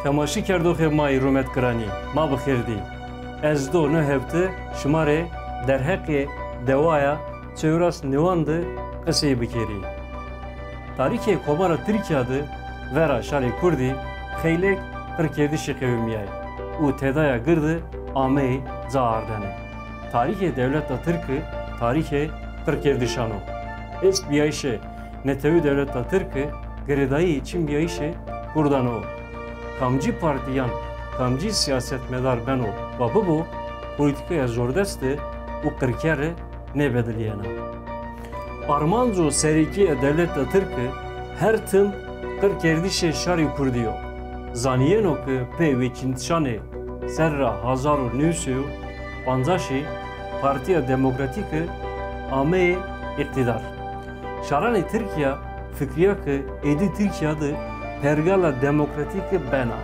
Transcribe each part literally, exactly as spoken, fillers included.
Temaşekerdoxê ma yê rûmetgiranî, ma bi xêr dî. Ez do ne hevte şima rê derheqê dewaya çewres nîwan de qisey bikerî. Tarîxê Komara Tirkiya de vera şarê Kurdî xeylek qirkerdişê qewimiyayê û têdaya girde ameyê caardene. Tarîxê dewleta Tirki tarîxê qirkerdişan o. Êst biyayîşê netewî dewleta Tirki girêdayî çin biyayîşê Kurdan o. Kamcî partî yan kamcî siyasetmedar beno wa bibo, polîtîkaya zordeste û qirkere nebediliyena. Armanco serîkî ya dewleta Tirki her tim qirkerdişê şarê Kurdî yo. Zaniyeno ke pê wekînişanê serra hezar û newsê û pancaşê Partiya Demokratîke ameyê îqtîdar. Şaranê Tirkiya fikriya ke êdî Tirkiya de pergala demokratîke bena.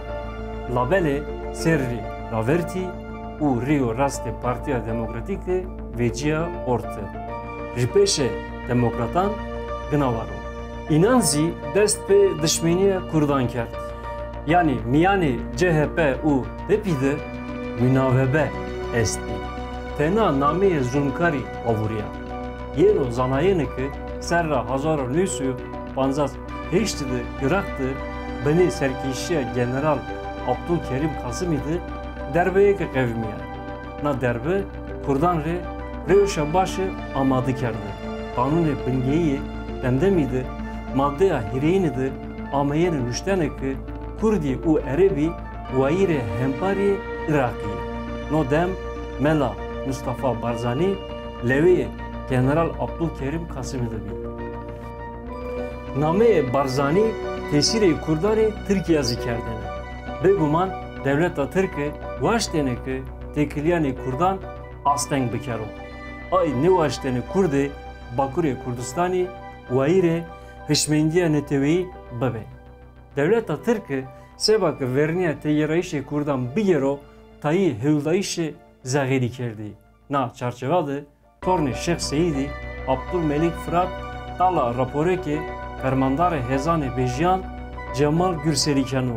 Labelê serrî ravertî û rêyo rastê Partiya Demokratîke vêciya orte. Ji pêşê demokratan gina waro. Înan zî dest pê dişmeniya Kurdan kerd. Yanî miyanê C H P û depî de münavebe estî. Tena nameyê zulmkarî avûriya. Yêno zanayene ke serra hezar û newsê û pancas heşt de Iraq de binê serkêşiya General Abdulkerim Kasimî de derbeyeke qewimiya. Na derbe Kurdan rê rewşa baş e amade kerde. Qanûnê bingehiyê demdemî de maddeya hîrêyinê de ameyene nuştene ke Kurdî û Erebî wayîrê hemparî Iraqî. No dem Mela Mustafa Barzanî leweyê General Abdulkerim Kasimî de bî. Nameyê Barzanî tesîrê Kurdanê Tirkiya zî kerdene. Bêguman dewleta Tirke waştêne ke têkiliyanê Kurdan asteng bikero. Ay nêwaştêne Kurdê Bakurê Kurdistanî wayîrê hişmendiya neteweyî bibe. Dewleta Tirke seba ke verniya têgêrayîşê Kurdan bigero tayî hewldayîşê zexêrî kerdî. Na çarçeva de tornê Şêx Seyîdî Abdulmelîk Firat qala raporekê fermandarê hêzanê bêjiyan Cemal Gürselî keno.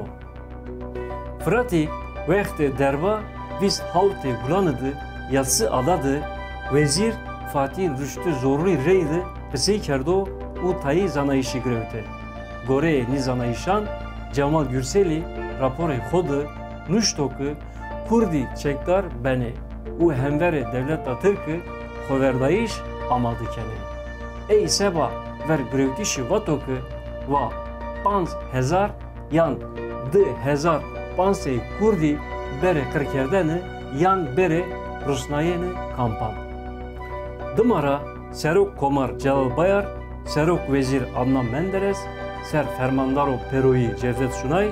Firatî wextê derba bîst hawtê Gulanê de ya Siada de wezîr Fatîh Rüştü Zorlî reyde qisey kerdo û tayî zanayîşî girewte. Goreyê nî zanayîşan Cemal Gürselî raporê xwe de nuşto ke Kurdî çekdar benê û hemverê dewleta Tirke xweverdayîş amade kenê. Ey seba ver girewtîşî vato ke wa panc hezar yan di hezar panc sey Kurdî berê qirkerdene yan berê rusnayene kampan. Dima ra Serok Komar Celal Bayar, Serok Wezîr Adnan Menderes, Ser Fermandaro Peroyî Cevdet Sunay,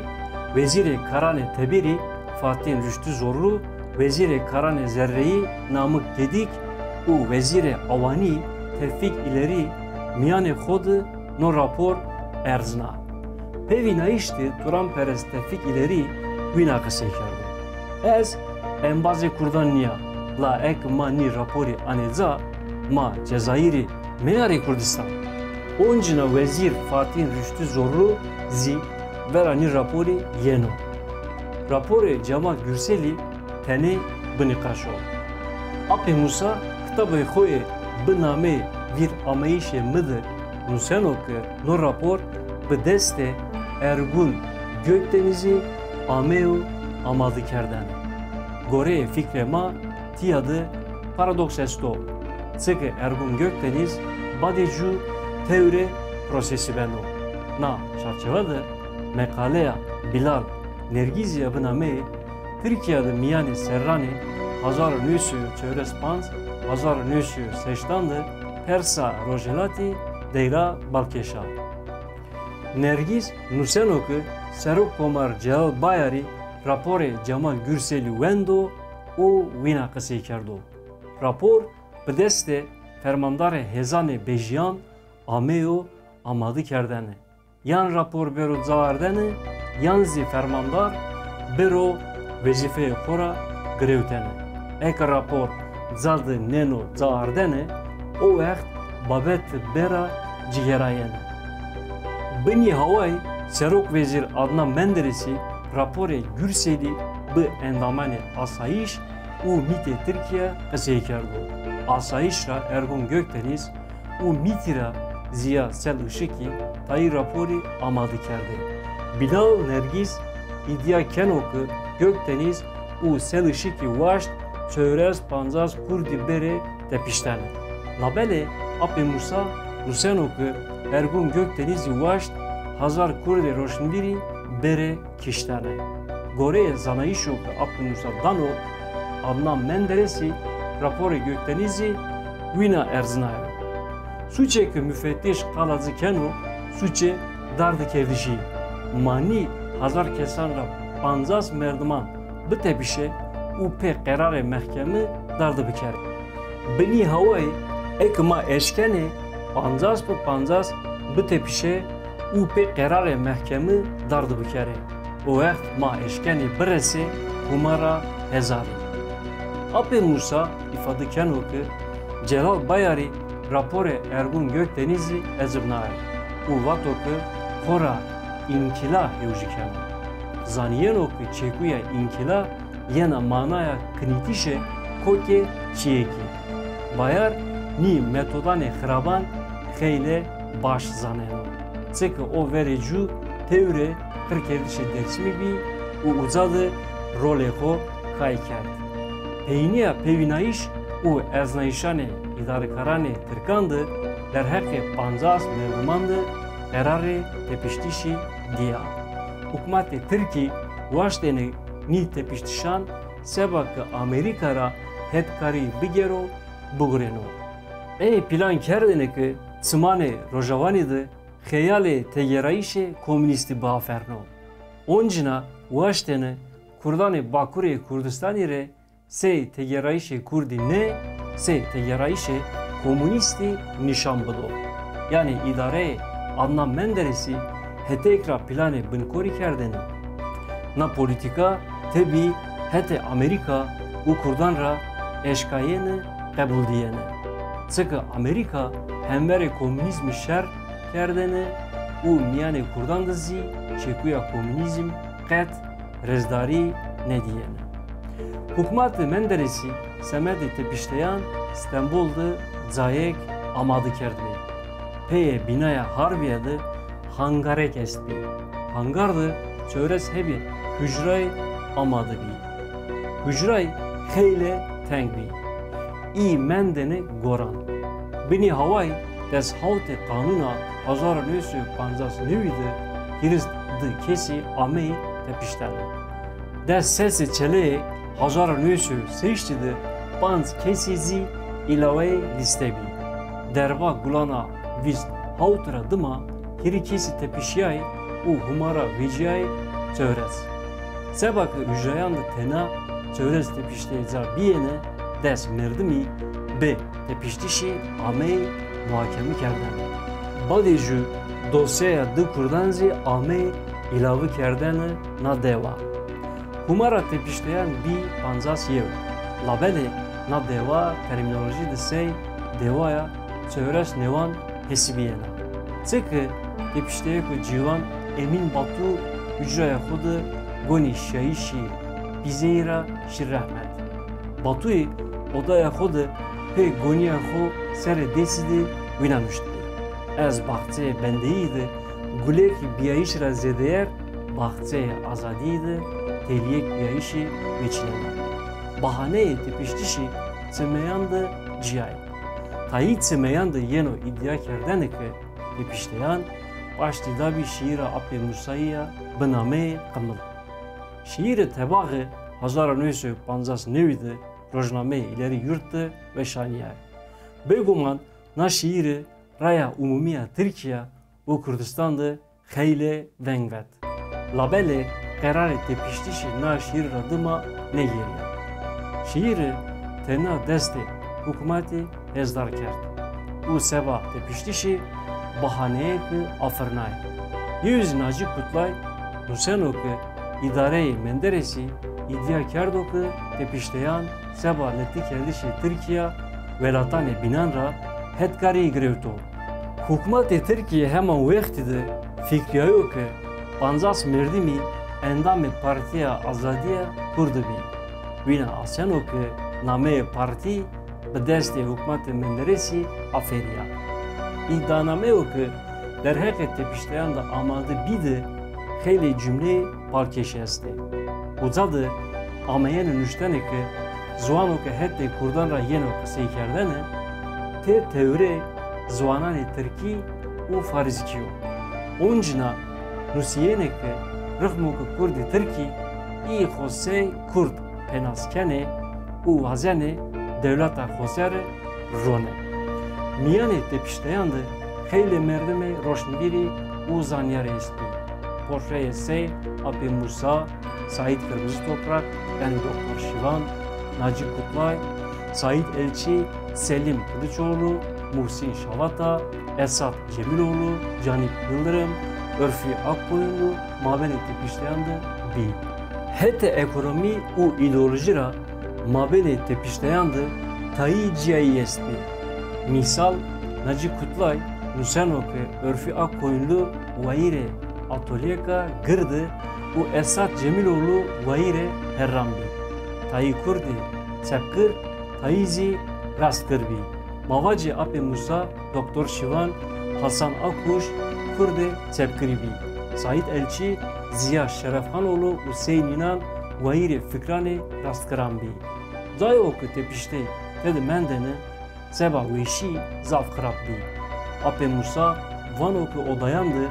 Wezîrê Karanê Tebîrî Fatîn Rüştü Zorlu, Wezîrê Karanê Zerreyî Namık Gedik û Wezîrê Awanî Tevfîk İleri miyanê xwe de no rapor erzna. Pê vînayîş de turanperest Tevfîk İleri wîna qisey kerdo. Ez embazê Kurdan niya, la ek ma nî raporî anê ca, ma Cezayirî meyarê Kurdistan. Oncina Wezîr Fatîn Rüştü Zorlu zî vera nî raporî yeno. Raporê Cemal Gürselî tenê binîqaş o. Apê Musa kitabê xwe yê bi nameyê Vîr Ameyîşê Mi de nuseno ke no rapor bi destê Ergun Gökdenizî ameyo amadekerdene. Goreyê fikrê ma tiya de paradoks esto. Çike Ergun Gökdeniz badê cû tewrê prosesî beno. Na çarçewe de meqaleya Bilal Nergîzî ya bi nameyê Tirkiya de miyanê serranê hezar û neh sed û çewres panc, hezar û neh sed û şêştan de Persa Rojhilatî deyra Balkêşa. Nergîz nuseno ke Serok Komar Celal Bayarî raporê Cemal Gürselî wendo û wîna qisey kerdo. Rapor bi destê fermandarê hêzanê bêjiyan ameyo amadekerdene. Yan rapor bêro caardene, yan zî fermandar bêro wezîfeyê xwe ra girewtene. Eke rapor ca de nêno caardene, o wext babet bêra cigêrayene. Binî hawayî Serok Wezîr Adnan Menderesî raporê Gürselî bi endamanê asayîş û mîtê Tirkiye qisey kerdo. Asayîş ra Ergun Gökdeniz û mîtî ra Ziya Sel Işikî tayî raporî amade kerdê. Bilal Nergîz îdia keno ki Gökdeniz û Sel Işikî waşt çewres pancas Kurdî berê tepiştene. Labelê Apê Musa nuseno ki Ergun Gökdenizî waşt hezar Kurdê roşnvîrî berê kiştene. Goreyê zanayîşo ke Apê Musa dano, Adnan Menderesî raporê Gökdenizî wîna erzinayo. Sûcê ke mufetîş qala ci keno, sûcê dardikevdişî. Ma nî hezar kesan ra pancas merdiman bitepişe û pê qerarê mehkemî dardibikere. Bi nî hawayî eke ma eşkenê pancas bi pancas bitepişe û pê qerarê mehkemî dardibikere, o wext ma eşkenê biresê Hûmara Hezarî. Apê Musa îfade keno ki Celal Bayarî raporê Ergun Gökdenizî ecibnaye û vato ki xora înkîla hêwjî keno. Zanîyeno ki çekuya înkîla yena manaya kinîtîşê kokê çiyekî. Bayar nî metodanê xiraban xeylê baş zaneno. Çike o verê cû tewrê qirkerdişê Dêrsimî bî û uca de rolê xo kay kerd. Peynîya pêvînayîş û erznayîşanê îdarekaranê tirkan de derheqê pancas merdiman de qerarê tepiştişî diya. Hikûmetê tirkî waştêne nî tepiştişan seba ke Amerîka ra hetkarî bigero, bigurêno. Ê plan kerdêne ke çimanê Rojawanî de xeyalê têgêrayîşê komunîstî biaferno. Oncîna waştêne kurdanê Bakurê Kurdistanî rê sey têgêrayîşê kurdî ne, sey têgêrayîşê komunîstî nîşan bido. Yanî îdareyê Adnan Menderesî hetêk ra planê binkorî kerdêne. Na polîtîka tebî hetê Amerîka û kurdan ra eşkayêne, qebûldîyêne. Çike Amerîka hemverê komunîzmî şer kerdêne û mîyanê kurdan de zî çekuya komunîzm qet rêzdarî nedîyêne. Hikûmetê Menderesî semedê tepişteyan Stenbol de cayêk amade kerdbî. Peyê bînaya harbîye de hangarêk estbî. Hangar de çewres hebî hucrayê amade bî. Hucrayê xeylê teng bî. Î mendêne goran. Bi nî hawayî des hewtê Kanûna hezar û neh sed û pancas newî de hîris di kesî ameyî tepiştene. Des sesê çeleyê hezar û neh sed û sêştî de panc kesî zî îlaweyê lîste bî. Derva Gulana vîst hewt ra dima hîrî kesî tepişiyayê û hûmara veciyayê çewres. Seba ke hucreyan de tena çewres tepişteyê ca biyêne, des merdimî bi tepiştişî ameyê muhakeme kerdene. Badê jû dosyaya di kurdan zî ameyê îlavî kerdene na dewa. Hûmara tepişteyan bî pancas yew. Labelê na dewa termînolojî de sey dewaya çewres newan hesibiyena. Çike tepişteyeko ciwan Emîn Batû hucraya xo de gonî şiyayîşî pîzeyî ra şî rehmet. Batûyî odaya xo de pê gonîya xo serê dêsî de wîna nuştbî: Ez baxçeyê bendeyî de gulêkî biyayîşî ra zêdeyer baxçeyê azadîyî de têliyêk biyayîşî vêçînena. Bahaneyê tepiştişî çimeyan de ciyayê. Tayî çimeyan de yeno îdia kerdene ke tepişteyan paştî dabî şîîra Apê Musayî ya bi nameyê Qimil. Şîîrê Tebaxê hezar û neh sed û pancas newî de rojnameyê Îlerî Yurt de weşanîyaye. Bêguman na şîîrî raya umûmî ya Tirkîya û Kurdistan de xeylê veng vet. Labelê qerarê tepiştişî na şîîrî ra dima negêriya. Şîîrî tena destê hikûmetê hêzdar kerd û seba tepiştişî bahaneyêk afirnaye. Yew zî Nacî Kutlay nuseno ke îdareyê Menderesî îdia kerdo ke tepişteyan seba lêtikerdişê Tirkîya welatanê bînan ra hetkarî girewto. Hikûmetê Tirkî hema wextî de fikrîyayo ke pancas merdimî endamê Partiya Azadiya Kurd bî. Wîna Aseno ki nameyê partî bi destê hikûmetê Menderesî afêriya. Îdianameyo ki derheqê tepişteyan de amade bî de xeylê cumleyê balkêşî estê. Uca de ameyene nuştene ki ziwano ki hetê kurdan ra yeno qiseykerdene, tê tewrê ziwananê tirkî û farizkî yo. Oncina nusiyêne ki rixmo ki kurdê tirkî î xo sey kurd pênas kenê û wazenê dewleta xozere rone. Mîyanê tepişteyan de xeylê merdimê roşnvîrî û zanyarê estbî. Portreyê sey Apê Musa, Saîd Kırmızı Toprak, yanî Doktor Şivan, Naci Kutlay, Saîd Elçî, Selim Kılıçoğlu, Muhsin Şavata, Esat Cemiloğlu, Canip Yıldırım, Örfî Akkoyunlu mabênê tepişteyan de bî. Hetê ekonomî û îdeolojî ra mabênê tepişteyan de tayî ciyayî estbî. Mîsal, Naci Kutlay nuseno ki Örfî Akkoyunlu wayîrê atolyeka gird û Esat Cemiloğlu wayîrê herran bî. Tayî kurdê çepgir, tayî zî rastgir bî. Mavacê Apê Musa, Doktor Şivan, Hasan Akkuş kurdê çepgirî bî. Saîd Elçî, Ziya Şerefxanoğlu û Sey Nînan wayîrê fikranê rastgiran bî. Cayo ki tepiştê tedi mendene, seba weşî zaf xirab bî. Apê Musa vano ki odayan de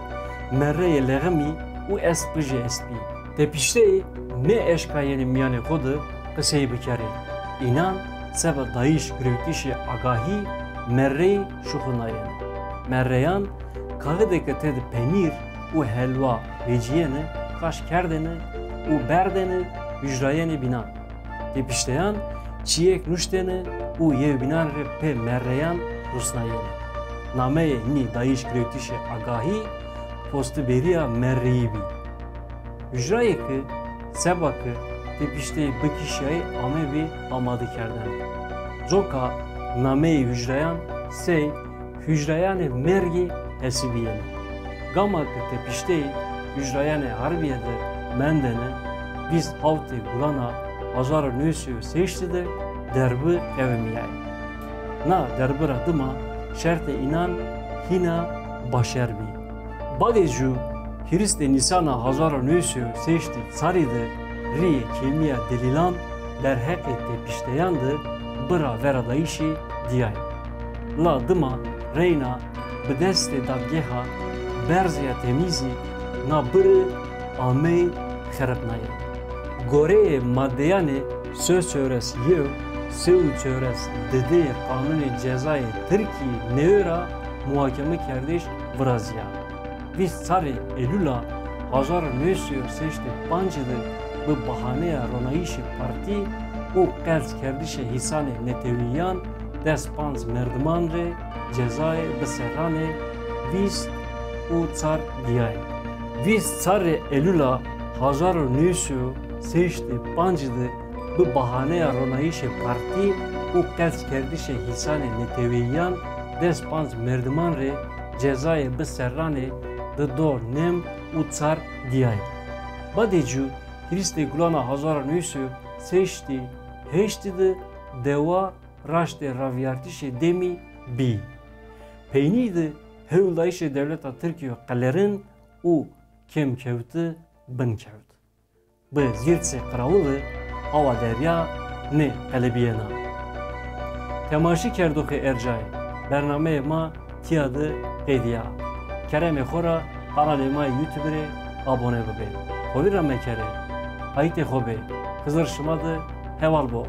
merreyê leximî û espijê estbî. Tepişteyê nêeşkayêne mîyanê xo de qisey bikerê. Înan seba dayîş girewtişê agahî merreyê şuxulnayêne. Merreyan kaxidê ke tedi penîr û helwa vecîyêne qaş kerdêne û berdêne hûcrayênê bînan. Tepişteyan çiyêk nuştêne û yewbînan rê pê merreyan rusnayêne. Nameyê nî dayîş girewtişê agahî postibêriya merreyî bî. Hûcrayê ki seba ki tepişteyê bikişiyayê amebî amadekerdene. Coka nameyê hûcrayan sey hûcrayanê mergî hesibiyêne. Gama ki tepişteyê hûcrayanê herbiyê de mendene, vîst hewtê Gulana hezar û neh sey û sêştî de derbi qewimiyayê. Na derbi ra dima şertê înan hîna başer bî. Badê cû hîrîstê Nîsana hezar û neh sey û sêştî çarî de rîyê kêmiya delîlan derheqê tepişteyan de bira veradayîşê diyayê. La dima reyna bi destê dadgeha berzeya temîzî na biri ameyî xeripnayê. Goreyê madeyanê sê û çewres yew, sê û çewres didê Qanûnê Cezayê Tirkî newê ra muhakeme kerdiş viraziya. Vîst çarê Eylûla hezar û neh sey û sêştî û pancî de bi bahaneya ronayîşê partî û qelc kerdişê hîsanê netewîyan des panc merdiman rê cezayê biseranê vîst û çar diyayê. Vîst çarê Eylûla hezar û neh sey û sêştî û pancî de bi bahaneya ronayîşê partî û qelc kerdişê hîsanê netewîyan des panc merdiman rê cezayê biseranê di do nêm û çar diyayê. Badê cû hîrîstê Gulana hezar û neh sey û sêştî û heştî de dewa raştê raviyartişê demî bî. Peynî de hewldayîşê dewleta Tirkî yo qelerin û kêmkewti bin kewt. Bi zîrtişê qirawili awa derya nê qelibiyêna. Temaşekerdoxê ercayê, bernameyê ma tiya de qediya. Keremê xo ra qanalê ma yê YouTube rê abone bibê. Xovîr ra mekerê. Qayîtê xo bê. Xizir şima de heval bo.